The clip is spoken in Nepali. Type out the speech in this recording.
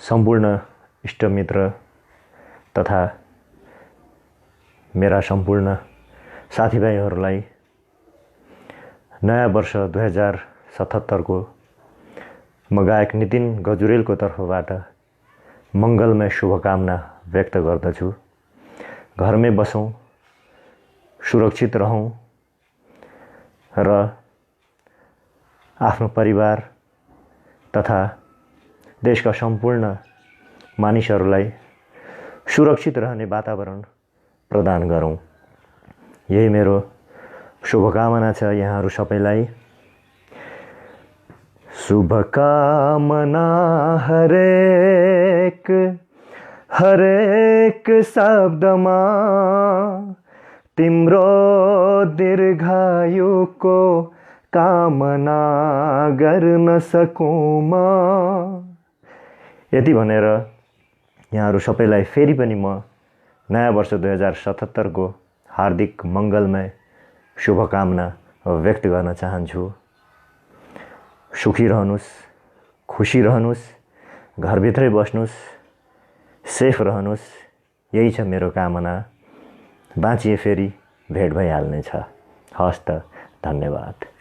सम्पूर्ण इष्टमित्र तथा मेरा सम्पूर्ण साथीभाइहरूलाई नयाँ वर्ष 2077 को म गायक नितिन गजुरेलको तर्फबाट मङ्गलमय शुभकामना व्यक्त गर्दछु। घरमै बसौँ, सुरक्षित रहौँ र आफ्नो परिवार तथा देशका सम्पूर्ण मानिसहरूलाई सुरक्षित रहने वातावरण प्रदान गरौँ। यही मेरो शुभकामना छ यहाँहरू सबैलाई। शुभकामना हरेक शब्दमा तिम्रो दीर्घायुको कामना गर्न सकूँ म। यति भनेर यहाँहरू सबैलाई फेरि पनि म नयाँ वर्ष 2077 को हार्दिक मङ्गलमय शुभकामना व्यक्त गर्न चाहन्छु। सुखी रहनुस्, खुसी रहनुस्, घरभित्रै बस्नुस्, सेफ रहनुस्, यही छ मेरो कामना। बाँचिए फेरि भेट भइहाल्नेछ। हस्त, धन्यवाद।